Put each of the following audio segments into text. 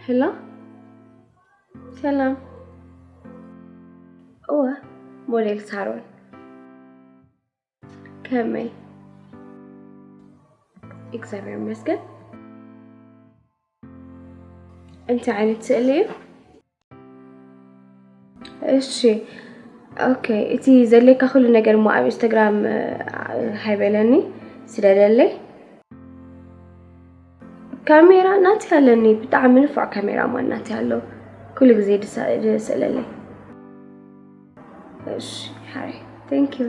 ሄሎ፣ ሰላም። እወ፣ ሞዴል ሳሮን። ከመይ? እግዚኣብሔር ይመስገን። እንታይ ዓይነት ስእሊ እዩ? እሺ፣ ኦኬ። እቲ ዘድልየካ ኩሉ ነገር እሞ ኣብ ኢንስታግራም፣ እ፣ ሃይ በለኒ፣ ስደደለይ። ካሜራ ናተይ ኣለኒ፣ ብጣዕሚ ንፉዕ ካሜራ ማን ናተይ ኣሎ። ኩሉ ግዜ ድስ-፣ ድስእለለይ። እሺ፣ ሓራይ። Thank you።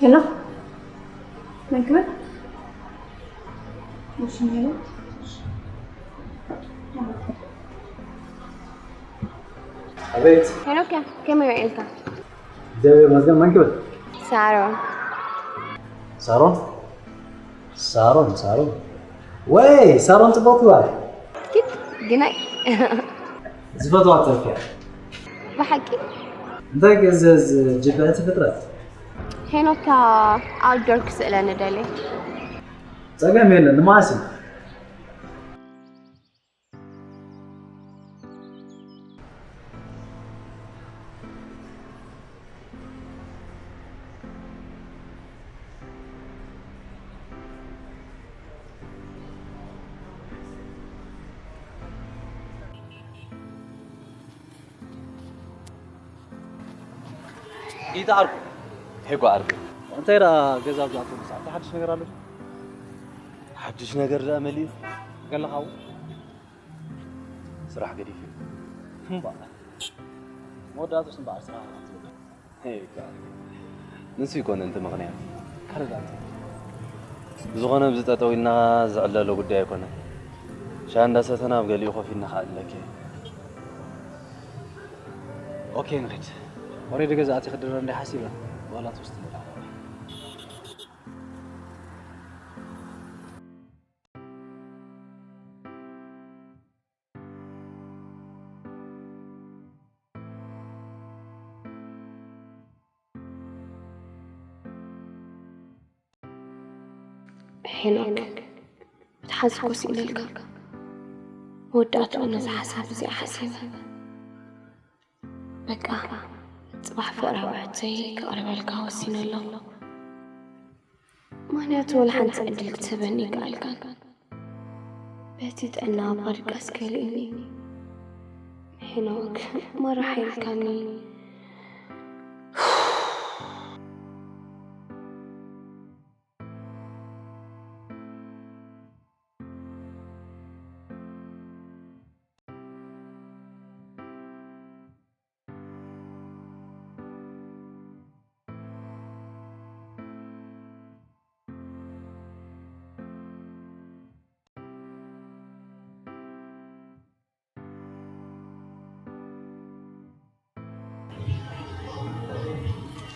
ሄሎ፣ መን ክብል? እሺ፣ ሄሎ። ኣቤት። ሄኖክ፣ ከመይ ውዒልካ? እግዚኣብሔር ይመስገን። መን ክብል? ሳሮን። ሳሮን? ሳሮን፣ ሳሮን። ወይ፣ ሳሮን ጽብቕቲ ጓል። ኪድ፣ ግናይ። ዝፈትዋ ትረፍያ። ብሓቂ? እንታይ ከ እዚ፣ እዚ ጅብዕቲ ፍጥረት? ሄኖካ ኣውትዶር ክስእለኒ ደልየ። ጸገም የለን፣ ንመዓስ እዩ? ኢታ ዓርኩ። ሄጎ ዓርኩ። እንታይ ደኣ ገዛ ብዛዕባ ሰዓት ሓድሽ ነገር ኣሎ? ሓድሽ ነገር ደኣ መሊኡ። ገለኻው? ስራሕ ገዲፉ። እምባ። መወዳእቱስ እምበኣር ስራሕ ክትብል። ሄይ፣ ንሱ ይኮነ እንተ ምኽንያት። ካልእ እንታይ? ብዝኾነ፣ ብዚ ጠጠው ኢልና ዝዕለሎ ጉዳይ ኣይኮነን። ሻሂ እንዳሰተና ኣብ ገሊኡ ኮፍ ኢልና ከዕልለኪ። ኦኬ፣ ንኺድ። ኦሬዲ ገዛ ኣትየ ክድረር እንደ ሓሲበ፣ ዋላ ትውስቲ ንዳ። ሄኖክ፣ እቲ ሓዝኮ ስኢነልካ። መወዳእትኡ ነዚ ሓሳብ እዚ ሓሲበ። በቃ፣ ጽባሕ ፍቕራዊ ሕቶይ ከቕርበልካ ወሲነ ኣለኹ። ምኽንያቱ፣ ወላ ሓንቲ ዕድል ክትህበኒ ኣይከኣልካን። በቲ ጥዕና ኣባ ድቃስ ከሊኡኒ። ሄኖክ፣ ማራ ሓይልካኒ።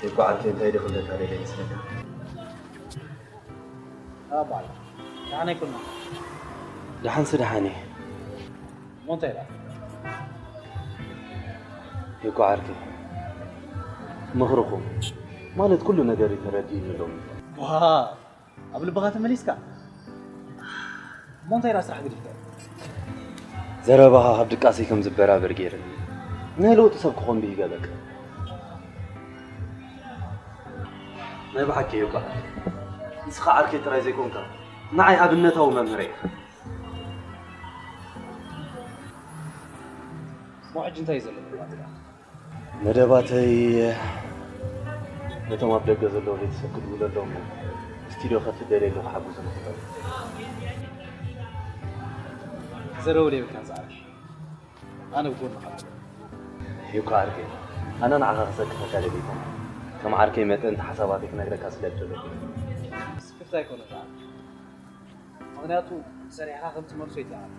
ይኳዓልቲ እንታይ ዲ ክብለካ ደለ ይመስለካ? ኣባል፣ ደሓን ኣይኮንና። ደሓንሲ ደሓን እየ። እሞ እንታይ ደኣ? ይኳዓልቲ፣ ምኽርኹም ማለት ኩሉ ነገር እዩ ተረዲእኒ ሎሚ። ዋ፣ ኣብ ልብኻ ተመሊስካ? እሞ እንታይ ደኣ ስራሕ ገዲፍካ? ዘረባኻ ካብ ድቃሰይ ከም ዝበራበር ገይርኒ። ናይ ለውጢ ሰብ ክኾን ብዩ ገበቅ። ናይ ብሓቂ እየ እኳ። ንስኻ ዓርከይ ጥራይ ዘይኮንካ፣ ንዓይ ኣብነታዊ መምህረይ ኢኻ። እሞ ሕጂ እንታይ እዩ ዘሎ መደባትካ? መደባተይ ነቶም ኣብ ደገ ዘለዉ ቤተሰብ ክድውለሎም፣ ስቱድዮ ከትደልየሉ ክሓግዙ ንኽእል። ዘረውል የብልካን ዝዓርከይ። ኣነ ብጎንኻ ኣለኹ። ሂብካ ዓርከይ፣ ኣነ ንዓኻ ክሰክፈካ ደሊኹ። ከም ዓርከይ መጠን እቲ ሓሳባተይ ክነግረካ ስለ ዝደለኹ። ስክፍታ ኣይኮነን ዝዓርከይ። ምኽንያቱ ሰሪሕኻ ከም ትመልሶ ይጠዓም።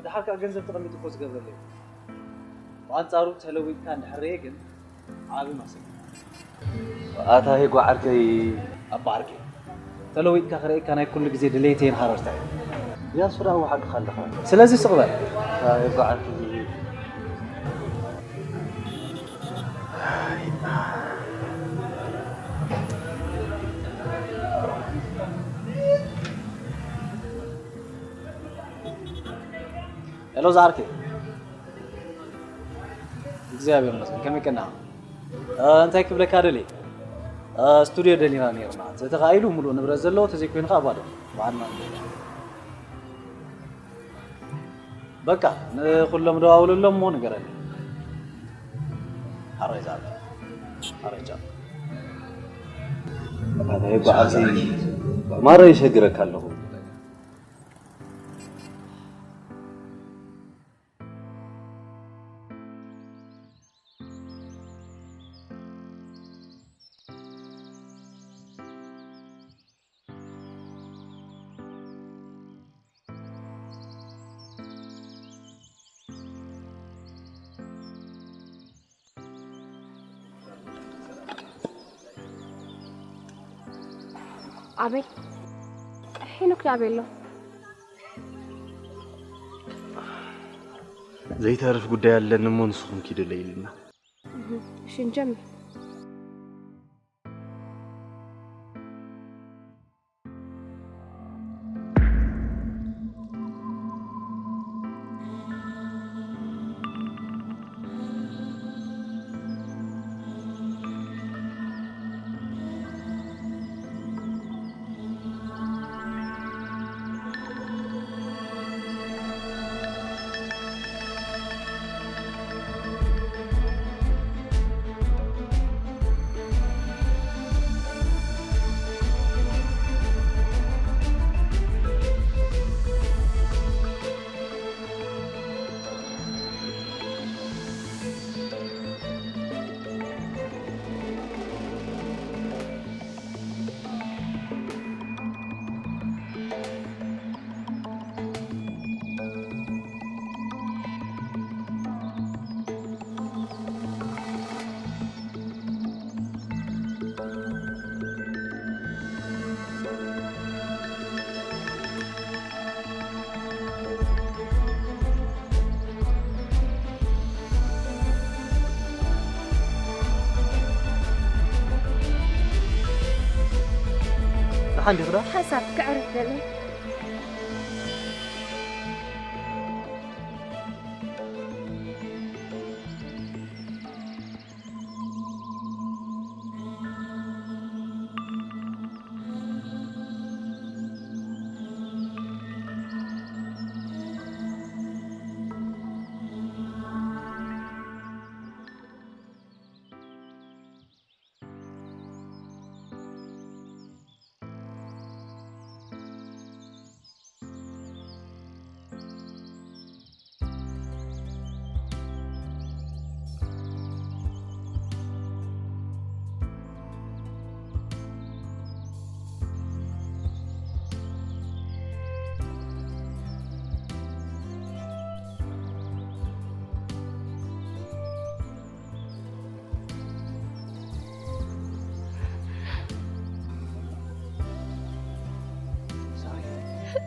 ድሓር ከኣ ገንዘብ ተቐሚጡ እኮ ዝገብረለይ። ብኣንጻሩ ተለዊጥካ እንድሕር ርኤ ግን ዓቢ ማሰብ። ኣታ ሄጎ ዓርከይ። ኣባ ዓርከይ። ተለዊጥካ ክርእየካ ናይ ኩሉ ግዜ ድሌተይን ሃረርታይን። ያሱ ደኣ ሓቅኻ ኣለኻ። ስለዚ ስቕ በል። ኣይ፣ በዓል ሄሎ ዝዓርከይ። እግዚኣብሔር ይመስገን። ከመይ ቀና? እ፣ እንታይ ክብለካ ደልየ? እ፣ ስቱድዮ ደሊና ነይርና። እንተተኻኢሉ ምሉእ ንብረት ዘለዎ፣ ተዘይኮይኑ ኸዓ ባዶ። ባዕልና ንገብሮ። በቃ፣ ንኹሎም ደዋውለሎም እሞ ንገረኒ። ሓራይ ዛዕባ። ሓራይ ዛዕባ። ኣታ ይጓዓዝ። ማራ ይሸግረካ ኣለኹ። ኣቤል፣ ሄኖክ ዳኣ ኣበይ ኣሎ? ዘይተርፍ ጉዳይ ኣለኒ እሞ ንስኹም ኪዱለይ ኢልና። እሺ፣ ንጀምር። ደሓን ዲኺ ዶ? ሓንሳብ ክዕርፍ በለይ።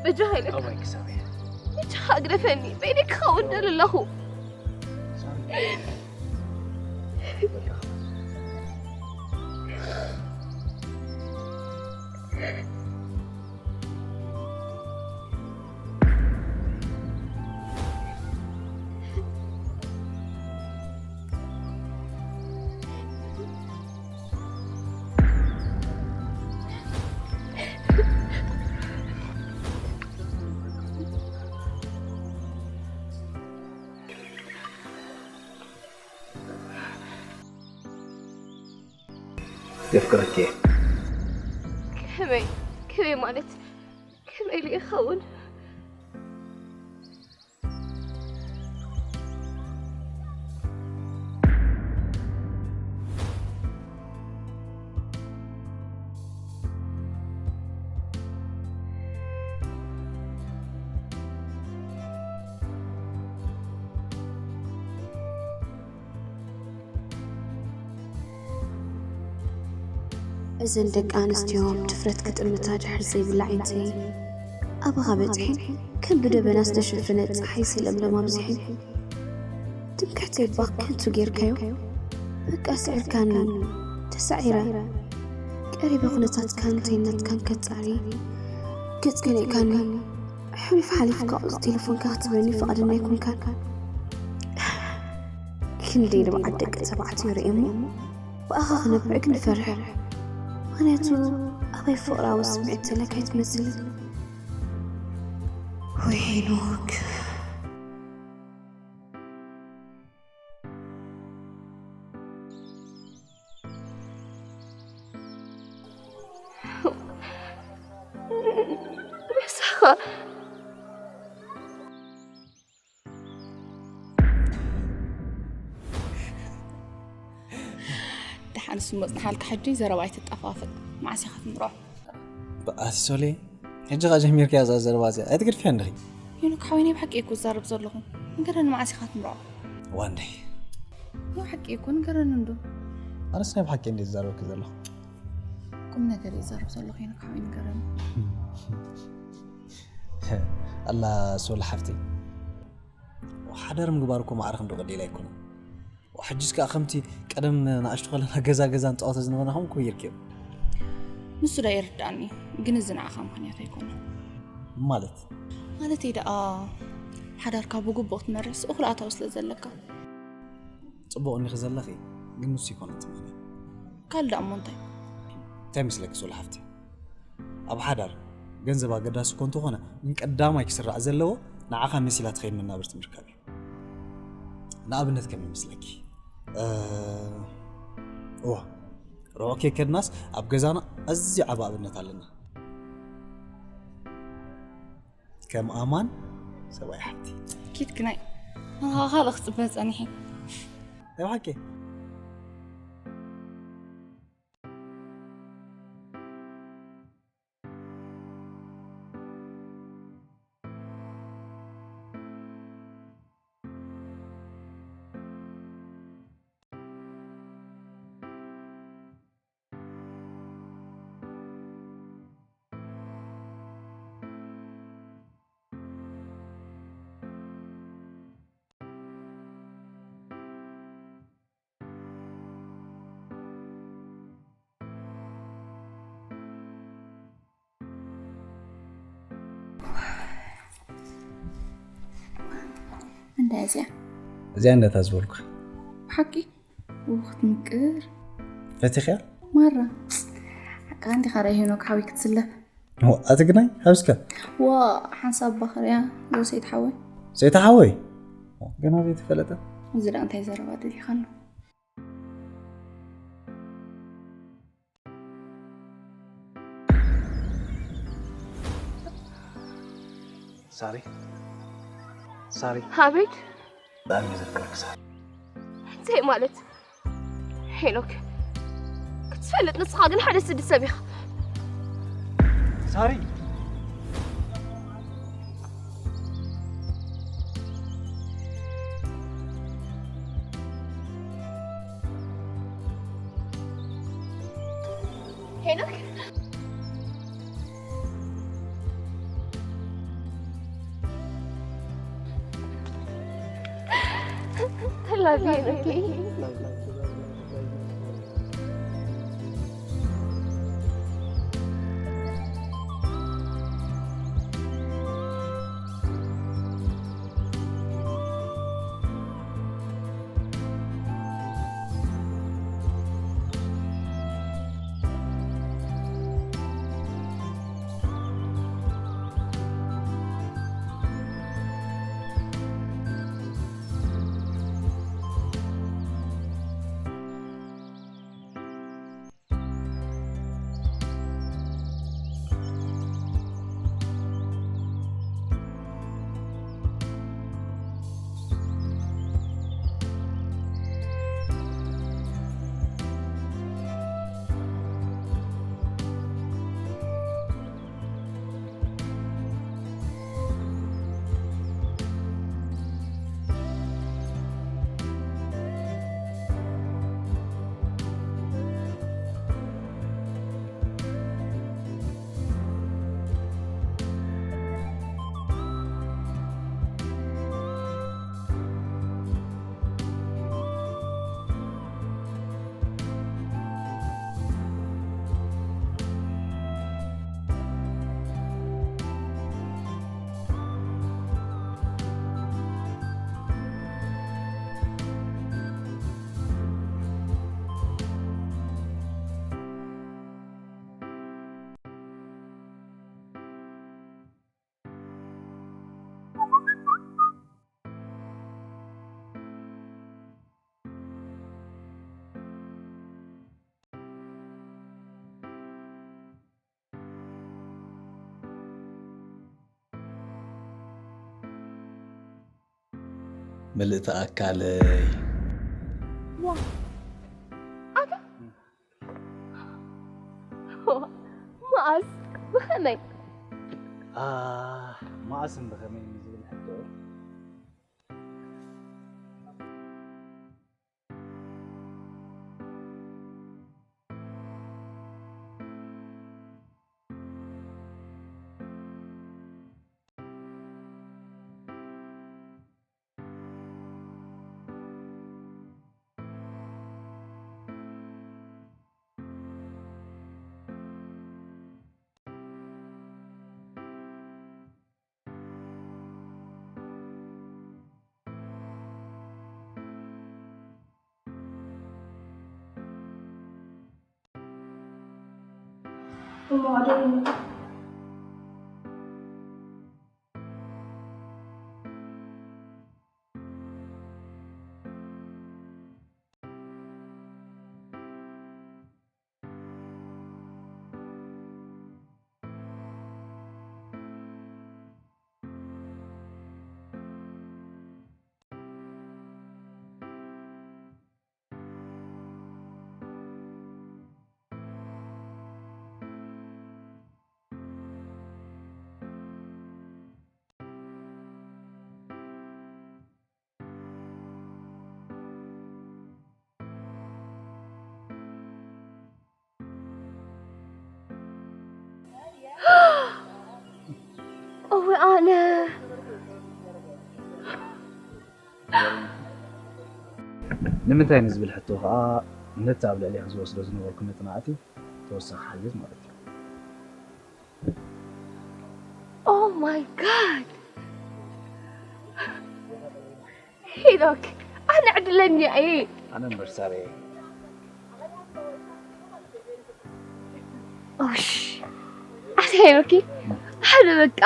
በጃኻ ኢለካ። እዋይ ክሳበይ። በጃኻ ግደፈኒ። በይነይ ክኸውን ደሊ ኣለኹ። የፍቅረኪ እየ። ከመይ? ከመይ ማለት? ከመይ ኢሉ ይኸውን? እዘን ደቂ ኣንስትዮ ድፍረት ክጥምታ ድሕር ዘይብላ ዓይንተይ ኣባኻ በጽሒን ከም ብደበና ዝተሸፈነ ጸሓይ ሰለምለም ኣብዚሒን ትምክሕተይ እባ ከንቱ ጌርካዮ። በቃ ስዒርካኒ። ተሳዒረ። ቀሪበ ኩነታትካን ተይነትካን ከጻሪ ገጽ ገሊእካኒ። ሕሉፍ ሓሊፍካ ቁጽ ቴሌፎንካ ክትበኒ ፍቓደኛ ኣይኮንካን። ክንደይ ንብዓት ደቂ ተባዕትዮ ርእየ እሞ ብኣኻ ክነብዕ ግን እፈርሕ። ምኽንያቱ ኣባይ ፍቕራዊ ስምዒት ዘለካ ኣይትመስልን። ወይ ሄኖክ። ሬሳኻ ደሓን ስሞ ጽንሓልካ ሕጂ ዘረባ ኣይትጣፋፍእ። መዓስ ኢኻ ትምርዖ? ኣቲ ሶሌ፣ ሕጂ ኸኣ ጀሚርካያ እዛ ዘረባ እዚኣ። ኣይትገድፍያን ዲኺ? ሄኖክ ሓወይ፣ ናይ ብሓቂ እየ እኮ ዝዛረብ ዘለኹ። ንገረኒ፣ መዓስ ኢኻ ትምርዖ? ዋንደይ። ናይ ብሓቂ እኮ ንገረኒ እንዶ። ኣነስ ናይ ብሓቂ እንዴ ዝዛረበኪ ዘለኹ? ቁም ነገር እየ ዝዛረብ ዘለኹ ሄኖክ ሓወይ፣ ንገረኒ። ኣላ ሶል ሓፍተይ፣ ሓዳር ምግባር እኮ ማዕረ ክንዶ ቀሊል ኣይኮነን። ሕጅስ ከኣ ከምቲ ቀደም ንኣሽቱ ከለና ገዛ ገዛ ንጻወቶ ዝነበርና ከምኡ እኮ ይርክብ። ንሱ ዳ ይርድኣኒ፣ ግን እዚ ንዓኻ ምኽንያት ኣይኮነን። ማለት? ማለተይ ደኣ ሓዳርካ ብግቡእ ክትመርሕስ እኹል ኣታዊ ስለ ዘለካ። ጽቡቕ እንዲኺ ዘለኺ፣ ግን ንሱ ይኮነ እቲ ምኽንያት። ካልእ ደኣ እሞ እንታይ? እንታይ መስለኪ ሶል ሓፍቲ? ኣብ ሓዳር ገንዘብ ኣገዳሲ እኮ እንተኾነ፣ ግን ቀዳማይ ክስራዕ ዘለዎ ንዓኻ መሲላ ትኸይድ መናብርቲ ምርካብ እዩ። ንኣብነት ከመይ ይመስለኪ? እ፣ እዋ፣ ርሑቕ ከይከድናስ ኣብ ገዛና ኣዝዩ ዓቢ ኣብነት ኣለና። ከም ኣማን ሰብኣይ ሓፍቲ። ኪድ ግናይ፣ ንኻ ካልእ ክጽበ ጸኒሐ። ናይ ብሓቂ? እንታይ እዚኣ? እዚኣ እንደታ ዝበልኩ። ብሓቂ? ው፣ ክትምቅር። ፈቲኽያ? ማራ። ሓቃ እንዲኻ ራይ ሄኖክ ሓወይ ክትስለፍ። ዋ፣ ኣቲ ግናይ፣ ሓዊስካ? ዋ፣ ሓንሳብ ባኽርያ፣ ዞ ሰይት ሓወይ። ሰይት ሓወይ? ገና ዘይተፈለጠ? እዚ ደኣ እንታይ ዘረባ ደሊኻ ኣሎ? ሳሪ፣ ሳሪ። ኣቤት። ብጣዕሚ እየ ዘፍቅረኪ ሳሪ። እንታይ ማለት? ሄኖክ፣ ክትፈልጥ ንስኻ ግን ሓደ ስዲ ሰብ ኢኻ። ሳሪ። ሄኖክ። I love you, ሄኖክ። ምልእቲ ኣካለይ። ዋ ኣታ ዋ፣ መኣስ ብኸመይ መኣስን ብኸመይ ዝብል ሕቶ። እወ ኣነ ንምንታይ ንዝብል ሕቶ ከዓ ነቲ ኣብ ልዕሌኺ ዝወስዶ ዝነበርኩ መፅናዕቲ ተወሳኺ ሓገዝ ማለት እዩ። Oh my god ሄኖክ ኣነ ዕድለኛ እየ። ኣነ እምበር ሳሬ ኦሽ ኣሰ ሄኖኪ ሓደ በቃ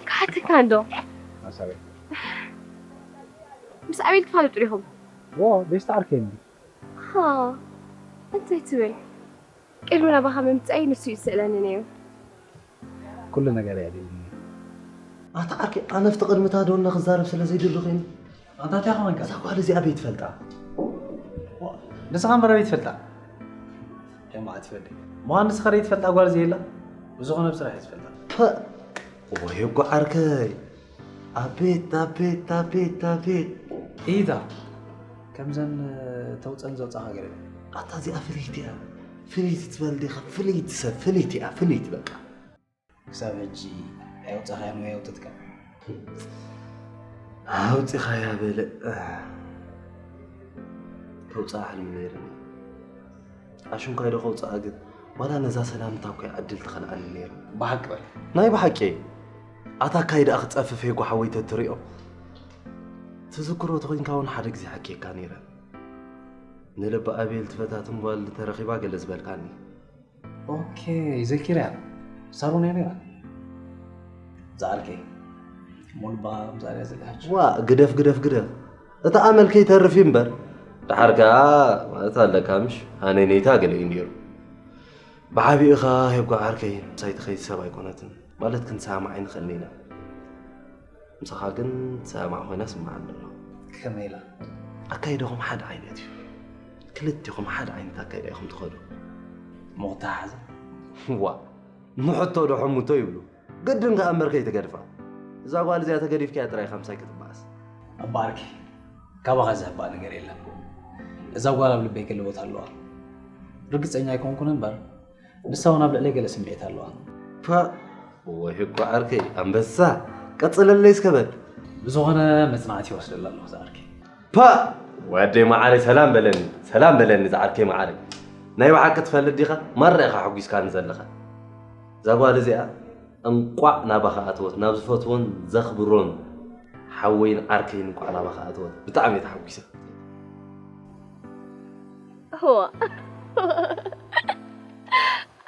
ክሓተካ እንዶ ሳሬ ምስ ኣቤል ትፋለጡ ዲኹም? ዎ ቤስት ዓርከይ እንዲ ሃ እንታይ ትብል? ቅድሚ ናባኻ ምምፀይ ንሱ እዩ ዝስእለኒ ነይሩ። ኩሉ ነገር እያ ደልኒ። ኣታ ዓርከይ ኣነ ኣብቲ ቅድሚ እታ ዶና ክዛረብ ስለ ዘይደሊ ኮይኑ ኣንታ እንታይ ኾንካ? እዛ ጓል እዚኣ ኣበይ ትፈልጣ? ንስኻ እምበር ኣበይ ትፈልጣ? የማዓ ትፈልጥ ምዃን ንስኻ ርእ ትፈልጣ ጓል እዚኣ የላ ብዝኾነ ብስራሕ እየ ዝፈልጣ። ፐ ወይ እኮ ዓርከይ ኣቤት ኣቤት ኣቤት ኣቤት ኢታ ከምዘን ተውፀን ዘውፃኻ ገለ ኣታ እዚኣ ፍልይቲ እያ። ፍልይቲ ትበል ዲኻ? ፍልይቲ ሰብ ፍልይቲ እያ ፍልይቲ በቃ። ክሳብ ሕጂ ኣየውፃኻያን ወይ ኣውፅትካ ኣውፂኻያ በለ ተውፅኣ ሕልሚ ነይርኒ። ኣሽንኳይ ዶ ከውፅኣ ግን ዋላ ነዛ ሰላምታ እኮ ዕድል ተኸልኣኒ ነይሩ። ብሓቂ በል ናይ ብሓቂ ኣታ ኣካይ ደኣ ክፀፍፍ ሄጎ ሓወይ ተትሪኦ ትዝክሮ ተኮይንካ እውን ሓደ ግዜ ሓኪየካ ነይረ። ንልቢ ኣቤል ትፈታትን ጓል ተረኺባ ገለ ዝበልካኒ። ኦኬ ዘኪርያ ሳሮን እያ ነይራ። ዝዓርከይ ሙሉ ብኣ ምዛርያ ዘለሓች ዋ ግደፍ ግደፍ ግደፍ። እቲ ኣመል ከይተርፍ እዩ እምበር። ደሓር ከኣ ማለት ኣለካ ምሽ ሃነይነይታ ገለ እዩ ነይሩ። ብዓቢኡ ኸኣ ሄጓ ዓርከይ ምሳይ ትኸይድ ሰብ ኣይኮነትን ማለት ክንሰማማዕ ኣይንኽእልን ኢና። ምሳኻ ግን ትሰማማዕ ኮይና ስምዓኒ ኣሎ። ከመይ ኢላ? ኣካይዳኹም ሓደ ዓይነት እዩ። ክልቲኹም ሓደ ዓይነት ኣካይዳ ኢኹም ትኸዱ። ምቑታሓዘ ዋ ንሕቶ ዶ ሕሙቶ ይብሉ። ግድን ከኣ እምበር ከይትገድፋ። እዛ ጓል እዚኣ ተገዲፍካያ ጥራይ ኢኻ ምሳይ ክትበኣስ። ኣባርኪ ካባኻ ዘህባእ ነገር የለን። እዛ ጓል ኣብ ልበይ ገለ ቦታ ኣለዋ። ርግጸኛ ኣይኮንኩን እምበር ንሳ እውን ኣብ ልዕለይ ገለ ስምዒት ኣለዋ። ፓ ወይ እኮ ዓርከይ ኣንበሳ ቀጽለለይ እስከ በል። ብዝኾነ መጽናዕቲ ይወስደላ ኣለኹ ዝዓርከይ። ፓ ወደይ መዓረይ ሰላም በለኒ ሰላም በለኒ ዝዓርከይ መዓረይ። ናይ ብሓቂ ትፈልጥ ዲኻ ማራ ኢኻ ሓጒስካኒ ዘለኻ። እዛ ጓል እዚኣ እንቋዕ ናባኻ ኣተወት ናብ ዝፈትዎን ዘኽብሮን ሓወይን ዓርከይን እንቋዕ ናባኻ ኣተወት ብጣዕሚ እየ ተሓጒሰ። እዋ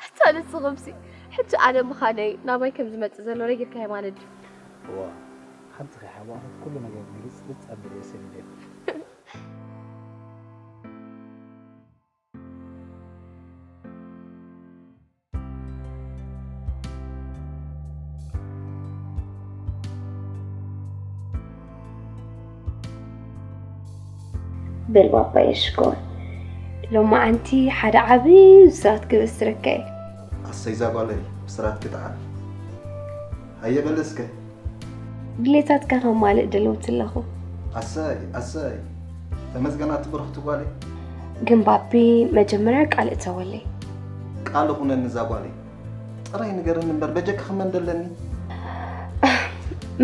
ኣታ ንስኹምሲ ሕጂ ኣነ ምዃነይ ናባይ ከም ዝመጽእ ዘሎ ነጊርካዮ ማለት ድዩ? እዋ ሓንቲ ከይሓባእኹ ኩሉ ነገር ግልጽ ልጽ ኣቢለ እየ ሰዲደኩም። በል ባባየ ሽኮር፣ ሎማዓንቲ ሓደ ዓብዪ ብስራት ክብስረካ እየ። ኣሰይ ዛጓለይ፣ ብስራት ክትዓል። ሃየ በል እስከ። ድሌታትካ ከማልእ ደለውት ኣለኹ። ኣሰይ ኣሰይ፣ ተመስገናቲ ብርኽቲ ጓለይ። ግን ባቢ፣ መጀመርያ ቃል እተወለይ። ቃል እኹነኒ ዛጓለይ። ጥራይ ንገረኒ እምበር በጀካ ክመን ደለኒ።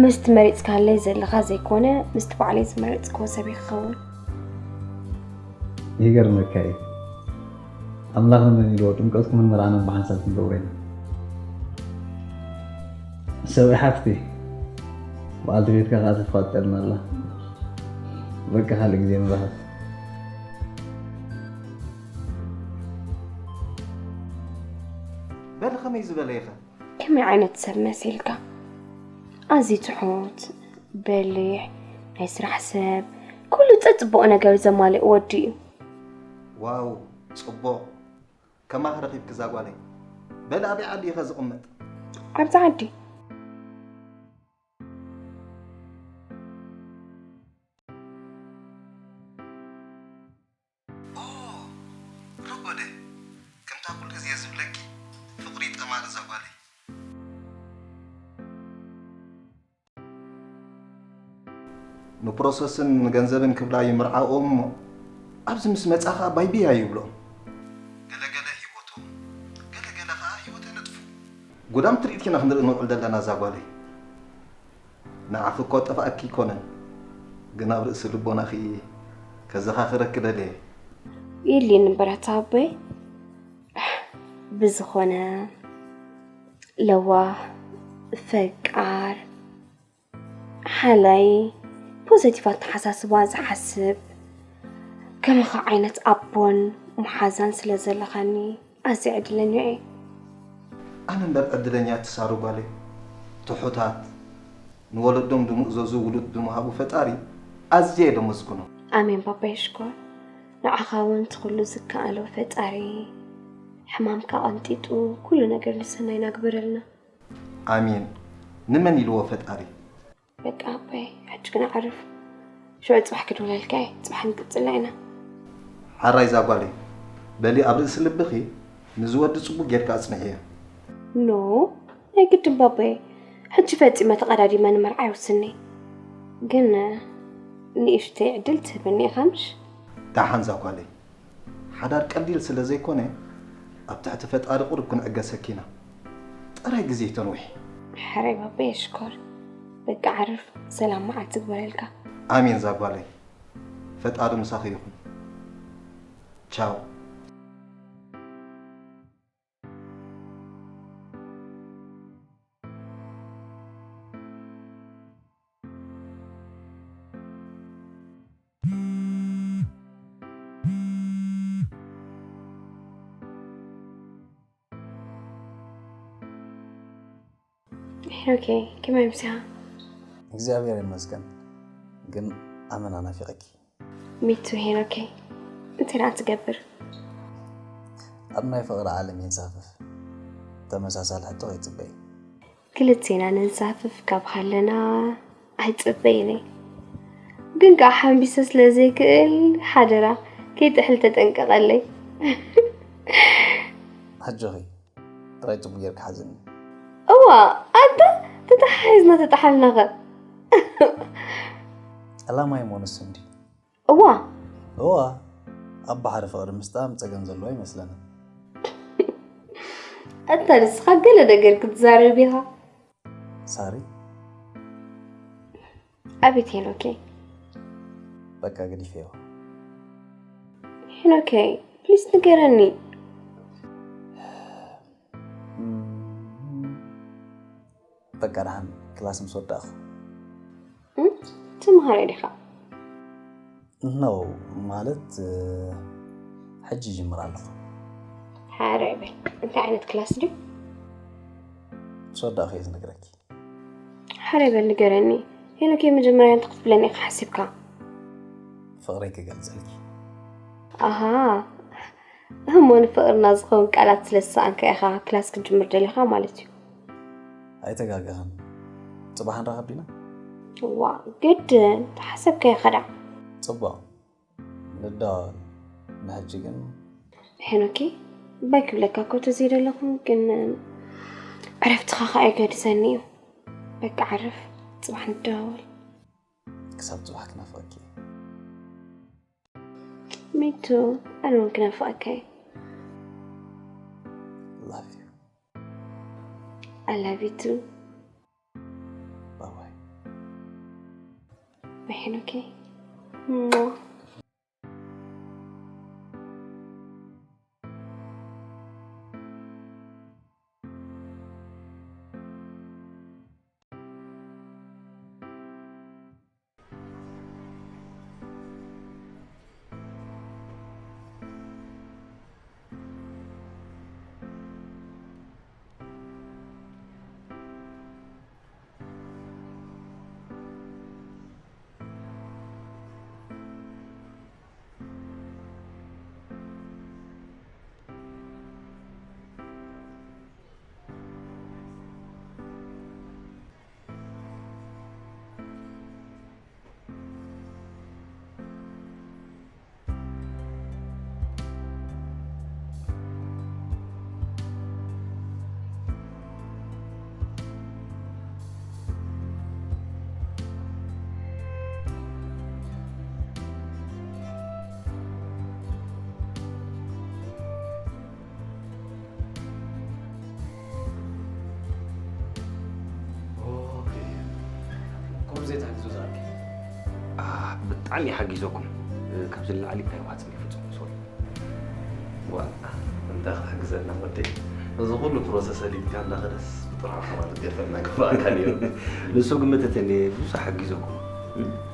ምስቲ መሪጽካለይ ዘለኻ ዘይኮነ፣ ምስቲ ባዕለይ ዝመረጽክዎ ሰብ እዩ ክኸውን። ይገርመካ እዩ። ኣምላኽ ንመን ኢልዎ ጥምቀትኩምን መርዓናን ብሓንሳብ ክንገብሮ ኢና። ሰብኣይ ሓፍቲ፣ በዓልቲ ቤትካ ከኣ ተፋጠርና ኣላ። በቃ ካልእ ግዜ ንራኸብ። በሊ ከመይ ዝበለ ኢኻ? ከመይ ዓይነት ሰብ መሲልካ? ኣዝዩ ትሑት፣ በሊሕ፣ ናይ ስራሕ ሰብ፣ ኩሉ ጸጽቡቕ ነገር ዘማልእ ወዲ እዩ። ዋው ጽቡቕ። ከማኽ ረኺብኪ እዛ ጓለይ። በሊ ኣበይ ዓዲ ኢኸ ዝቕመጥ? ኣብዚ ዓዲ። ኦ ሮጎደ፣ ከምታ ኩሉ ግዜ ዝብለኪ ፍቕሪ ጠማሪ እዛ ጓለይ። ንፕሮሰስን ንገንዘብን ክብላ እዩ ምርዓኦም እሞ ኣብዚ ምስ መጻ ኸኣ ባይ ብያ ይብሎም። ገለገለ ህይወቶም፣ ገለገለ ኸኣ ህይወት የነጥፉ። ጉዳም ትርኢት ኢና ክንርኢ ንውዕል ዘለና እዛ ጓለይ። ንዓኺ እኮ ጠፋእኪ ኣይኮነን፣ ግን ኣብ ርእሲ ልቦናኺ ከዘኻኽረኪ ደልየ። የድልየኒ እምበር ኣታ ኣቦይ፣ ብዝኾነ ለዋህ፣ ፈቃር፣ ሓላይ፣ ፖዘቲቭ ኣተሓሳስባ ዝሓስብ፣ ከማኻ ዓይነት ኣቦን መሓዛን ስለ ዘለኻኒ ኣዝየ ዕድለኛ እየ። ኣነ እምበር ዕድለኛ ትሳሩ ጓለይ። ትሑታት፣ ንወለዶም ዝምእዘዙ ውሉድ ብምሃቡ ፈጣሪ ኣዝየ እየ ደመስግኖ። ኣሜን ባባየ ሽኮር። ንዓኻ እውን እቲ ኩሉ ዝከኣሎ ፈጣሪ ሕማምካ ቀንጢጡ ኩሉ ነገር ንሰናይ ናግበረልና። ኣሜን። ንመን ኢልዎ ፈጣሪ? በቃ ኣቦይ፣ ሕጂ ግን ኣዕርፍ። ሽዑ ጽባሕ ክድውለልካ እየ። ጽባሕ ክንቅጽላ ኢና። ሓራይ እዛ ጓለይ፣ በሊ ኣብ ርእሲ ልብኺ ንዚ ወዲ ጽቡቕ ጌርካ ኣጽንዕዮ። ኖ፣ ናይ ግድን ባባየ። ሕጂ ፈጺመ ተቐዳዲመ ንመርዓ ይውስን እየ። ግን ንእሽተይ ዕድል ትህበኒ ኢኻ ምሽ? ደሓን እዛ ጓለይ፣ ሓዳር ቀሊል ስለ ዘይኮነ ኣብ ትሕቲ ፈጣሪ ቁሩብ ክንዕገሰኪ ኢና። ጥራይ ግዜ ኣይተንውሒ። ሕራይ ባባየ ሽኮር። በቃ ዓርፍ፣ ሰላም መዓልቲ ይግበረልካ። ኣሜን እዛ ጓለይ፣ ፈጣሪ ምሳኺ ይኹን። ቻው። ሄኖከይ ከመይ ምሲኻ? እግዚኣብሔር ይመስገን። ግን ኣመና ናፊቐኪ። ሚቱ ሄኖከይ እንታይ ደኣ ትገብር? ኣብ ናይ ፍቕሪ ዓለም ይንሳፈፍ። ተመሳሳሊ ሕቶ ከይትጽበዪ። ክልቴና ንንሳፍፍ ካብ ሃለና ኣይጽበይን እየ። ግን ከኣ ሓንቢሰ ስለ ዘይክእል ሓደራ ከይጥሕል ተጠንቀቐለይ። ኣጆኺ ጥራይ ጽቡቕ ጌርኪ ሓዝኒ። እዋ ኣታ ተተሓሒዝና ተጠሓልናኸ? ዕላማይ እሞ ንሱ እንድዩ። እዋ እዋ ኣብ ባሕሪ ፍቕሪ ምስጣም ጸገም ዘለዎ ኣይመስለንን። ኣታ ንስኻ ገለ ነገር ክትዛረብ ኢኻ። ሳሪ ኣቤት ሄኖከይ። በቃ ገዲፈዮ። ሄኖከይ ፕሊስ ንገረኒ። በቃ ደሓን ክላስ ምስ ወዳእኹ። እም፣ ትምሃር ዲኻ? ኖ ማለት ሕጂ ይጅምር ኣለኹ። ሓራይ በል። እንታይ ዓይነት ክላስ ድዩ? ምስ ወዳእኹ እየ ዝነግረኪ። ሓራይ በል ንገረኒ። ሄኖከይ መጀመርያ እንታይ ክትብለኒ ኢኻ ሓሲብካ? ፍቕረይ ክገልጸልኪ። ኣሃ እሞ ንፍቕርና ዝኸውን ቃላት ስለ ዝሰኣንካ ኢኻ ክላስ ክትጅምር ደሊኻ ማለት እዩ። ኣይተጋገኽን። ጽባሕ ንራኸብ ዲና? እዋ ግድን ተሓሰብካዮ ኸዳ። ጽቡቕ። ንደዋወል። ንሕጂ ግን ሄኖኪ፣ ባይ ክብለካ እኮ ተዘይደለኹ፣ ግን ዕረፍትኻ ከዓ ይገድሰኒ እዩ። በቃ ዓርፍ፣ ፅባሕ ንደዋወል። ክሳብ ፅባሕ ክናፍቐኪ። ሚቱ፣ ኣነ እውን ክናፍቐካ እየ። Love you. I love you too. Bye bye. Bye, Henoki. Mwah. ቁሩብ ዘይትሕግዞ ዝኣኪ። ብጣዕሚ ሓጊዘኩም። ካብዚ ንላዕሊ እንታይ ዋፅም ይፍፅሙ ሶሪ። ዋ እንታይ ክትሕግዘና ወደይ፣ እዚ ኩሉ ፕሮሰስ ኣሊድካ እንዳኸደስ ብጥርዓኻ ማለት ገፈና ግባእካ ነይሩ። ንሱ ግምትት እኔ ብዙሕ ሓጊዘኩም።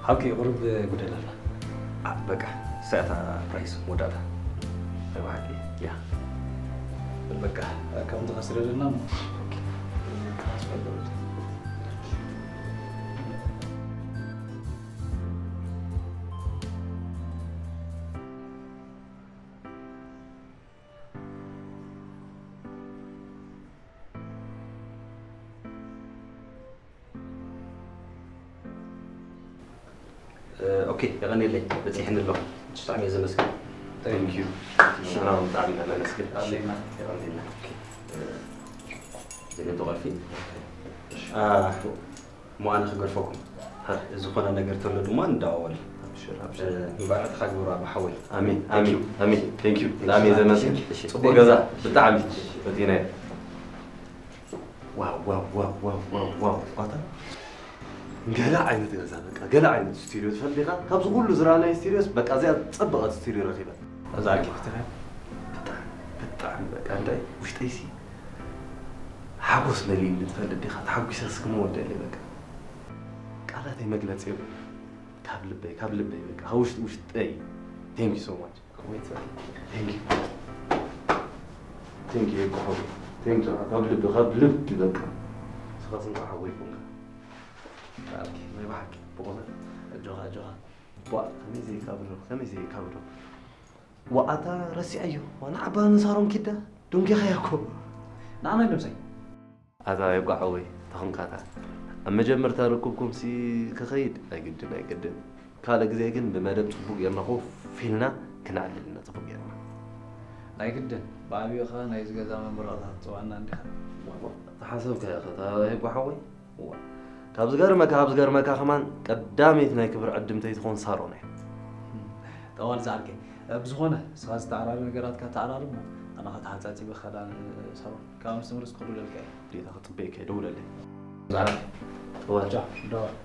ሓቂ ቁሩብ ጉደል ኣላ። በቃ ሳያታ ፕራይስ ወዳእታ። ናይ ብሓቂ ያ። በቃ ከምዚ ከስረደና እሞ። ኦኬ የቐኔለይ በፂሕኒ ኣሎ። ብጣዕሚ እየ ዘመስግን። Thank you። ሰላም ብጣዕሚ ኢና ነመስግን። ኣለና። የቐኔልና። ዘገዶ ቐልፊ እሞ ኣነ ክገርፈኩም። ዝኾነ ነገር ተሎ ድማ ንደዋወል። ኣብሽር ኣብሽር። ምባራትኻ ግብሩ ኣባ ሓወይ። ኣሜን ኣሜን ኣሜን። Thank you ብጣዕሚ እየ ዘመስግን። ፅቡቅ ገዛ ብጣዕሚ ፈቲናዮ። ዋው ዋው ዋው ዋው ዋው ዋው ዋታ ገለ ዓይነት ገዛ በቃ ገለ ዓይነት ስቱድዮ ትፈልጥ ዲኻ? ካብዚ ኩሉ ዝረኣናዮ ስቱድዮስ በቃ እዚኣ ዝፀበቐት ስቱድዮ ረኺበ። እዛ ኣርኪቴክት ኸ? ብጣዕሚ ብጣዕሚ በቃ እንታይ ውሽጠይሲ ሓጎስ መሊእኒ ትፈልጥ ዲኻ? ተሓጒሰስ ክመወደለይ በቃ ቃላተይ መግለፂ የብሉን። ካብ ልበይ ካብ ልበይ በቃ ካብ ውሽጢ ውሽጠይ thank you so much። Thank you. Thank you ሓወይ። Thank you ካብ ልቢ ካብ ልቢ በቃ። ንስኻስ እንኳዕ ሓወይ ኮንካ። በዓልኪ ናይ ብሓቂ ብእውነት ኣጆኻ ኣጆኻ። ቧእ ከመይ ዘይካብዶ ከመይ ዘይካብዶ። ዋኣታ ረሲዐዮ ዋና ዓባ ንሳሮም ኪዳ ዶንጌኻያ እኮ። ንዓና ነብሰይ። ኣታ የጓ ሓወይ ተኾንካታ ኣብ መጀመርታ ርክብኩምሲ ክኸይድ ኣይግድን ኣይግድን። ካልእ ግዜ ግን ብመደብ ጽቡቕ ጌርና ኮፍ ኢልና ክነዕልል ኢና ጽቡቕ ጌርና። ኣይግድን ብዓብዩ ኸኣ ናይዚ ገዛ መንበርቕታ ክትጽውዓና እንዲኻ። ተሓሰብካዮ ኸ ኣታ የጓ ሓወይ። እዋ ካብ ዝገርመካ ካብ ዝገርመካ ከማን ቀዳመይቲ ናይ ክብሪ ዕድምተይ ትኾን ሳሮን እያ። ጠዋል ዝዓርከይ ብዝኾነ ንስኻ ዝተዓራሪ ነገራትካ ተዓራሪ እሞ ኣነ ኸኣ ተሓጻጺበ ኸዳ ሳሮን ካብ ምስ ትምርስ ክኽዱ ደልካ እየ። ግዴታ ክጽበየካ እየ ደውለለይ። ዛራ ጠዋል ቻው ደዋል።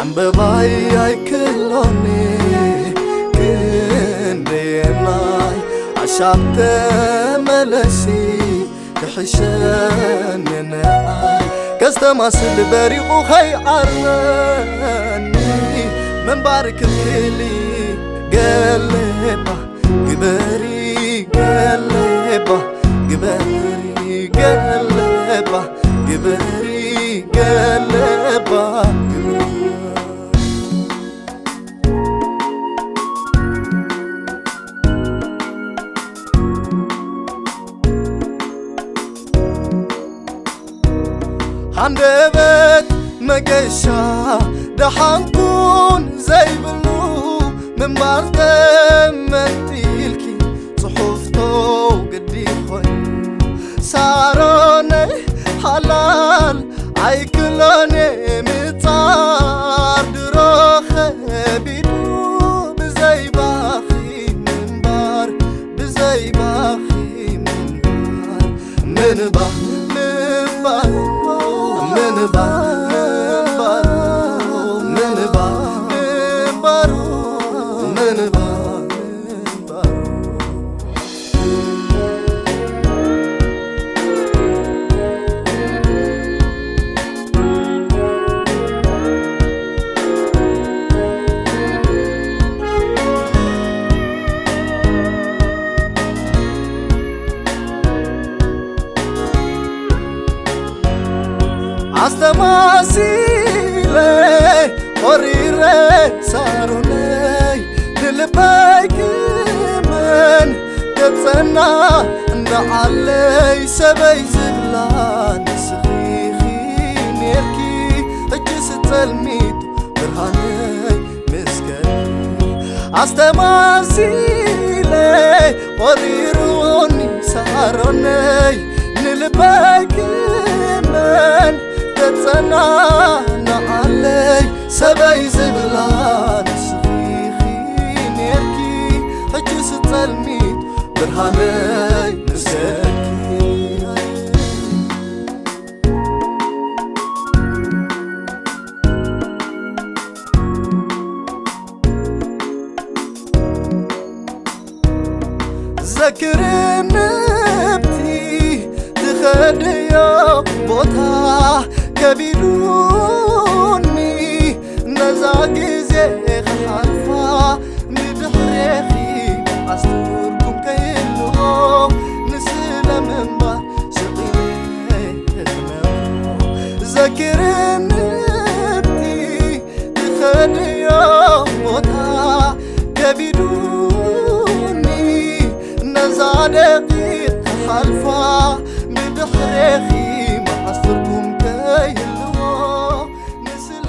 ዕምበባይ ኣይክሎኒ ክንደየናይ ኣሻብ ተመለሲ ክሕሸኒ ንዓይ ከስተማስል በሪቑ ከይዓርመኒ ምንባር ክልክሊ ገለባ ግበሪ ገለባ ግበሪ ገለባ ግበሪ ገለባ ግበሪ ሃንደበት መገሻ ደሓንኩን ዘይብሉ ምንባር ተመንጢልኪ ጽሑፍቶ ግዲ ኮይኑ ሳሮነይ ሓላል ኣይክሎን ምጻር ድሮ ኸቢዱ ብዘይ ባኺ ምንባር ብዘይ ባኺ ምንባር ምንባር ምንባር ምንባር ምንባር ምንባር ምንባር ምንባር ኣስተማሲለ ቆሪረ ሳሮነይ ንልበይ ክመን ገጸና እንዳዓለይ ሰበይ ዝብላ ንስኺ ኔርኪ ሕጂ ስጸልሚት ብርሃነይ ምስከ ኣስተማሲለ ቆሪሩኒ ሳሮነይ ንልበይ ክመን ተጸናንዓለይ ሰበይ ዝብላ ንስኺ ኔርኪ ሕጂ ስጸልሚት ብርሃነይ ምስከ ዘክርንብቲ ትኸድዮ ቦታ ከቢዱኒ ነዛ ግዜ ክሓልፋ ንድሕሬኺ ኣስትርጉም ከይልዎ ንስለ ምንባር ስቕ ኢለ ዘክርንብቲ ትኸድዮ ቦታ ከቢዱኒ ነዛ ደቂቕ ክሓልፋ ብድሕሬኺ መዓስ ትርጉም ከይህልዎ ንስለ